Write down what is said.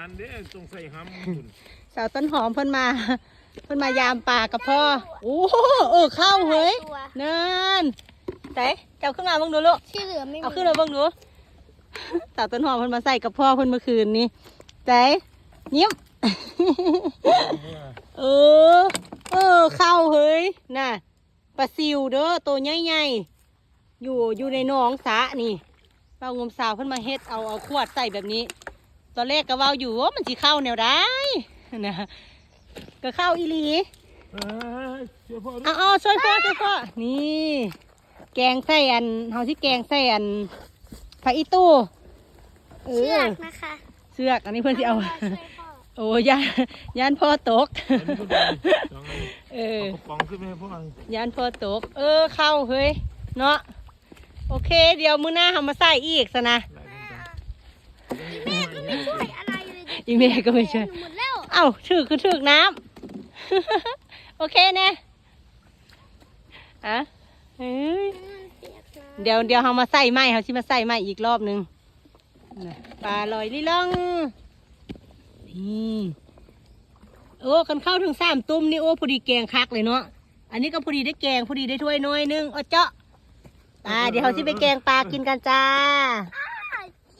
ອັນເດ້ ຕ້ອງໃສ່ຫຳພຸ້ນ ສາວຕົ້ນຫອມເພິ່ນມາ ເພິ່ນມາຢາມປາກັບພໍ່. ໂອ້ ເອີ ເຂົ້າເຮີ້ຍ ນັ້ນ ໃສ ເຈົ້າຂຶ້ນມາເບິ່ງດູລູກ ທີ່ເຫຼືອໄມ່ມີ ເອົາຂຶ້ນມາເບິ່ງດູ. ສາວຕົ້ນຫອມເພິ່ນມາໃສ່ກັບພໍ່ເພິ່ນເມື່ອຄືນນີ້ ໃສ ຍິ້ມ ເອີ ເອີ ເຂົ້າເຮີ້ຍ ນະ ປາຊິວເດີ ໂຕໃຫຍ່ໆ ຢູ່ ຢູ່ໃນໜອງສະນີ້ ເວົ້າງມສາວເພິ່ນມາເຮັດເອົາ ເອົາຂວດໃສ່ແບບນີ້. ຕອນແລກກໍເວົ້າຢູ່ ໂອ້ ມັນຊິເຂົ້າແນວໃດນະ ກໍເຂົ້າອີ່ຫຼີ. ເອີຍ ຊ່ວຍພໍ່ ເອົາ ເອົາ ຊ່ວຍພໍ່ ຊ່ວຍພໍ່. ນີ້ ແກງໃສ່ອັນ ເຮົາຊິແກງໃສ່ອັນ ຜັກອີ່ຕູ່ ເອີ ເຊືອກນະຄະ ເຊືອກ ອັນນີ້ເພິ່ນຊິເອົາ ເອົາມາຊ່ວຍພໍ່ ໂອ້ ຢ້ານ ຢ້ານພໍ່ຕົກ ອັນນີ້ເພິ່ນເອົາສອງອັນ ເອີ ເອົາກະປ໋ອງຂຶ້ນໄປໃຫ້ພໍ່ ຢ້ານພໍ່ຕົກ. ເອີ ເຂົ້າເຮີ້ຍເນາະ. ໂອເຄ ດຽວມື້ໜ້າເຮົາມາໃສ່ອີກຊະນະ ອີ່ແມ່ກໍໄປຊ່ວຍ ເອົ້າ ຖືກຄືຖືກນ້ຳ ໂອເຄແນ່ ອະ ເອີຍ ດຽວ ດຽວເຮົາມາໃສ່ໃໝ່ ເຮົາຊິມາໃສ່ໃໝ່ອີກລອບໜຶ່ງ. ນະ ປາລອຍລິລ່ອງ ນີ້ ໂອ້ ຄັນເຂົ້າເຖິງສາມຕຸ່ມນີ້ ໂອ້ ພໍດີແກງຄັກເລີຍເນາະ. ອັນນີ້ກໍພໍດີໄດ້ແກງ ພໍດີໄດ້ຖ້ວຍນ້ອຍໜຶ່ງ ເອົາເຈາະ. ອ່າ ດຽວເຮົາຊິໄປແກງປາກິນກັນຈ້າ.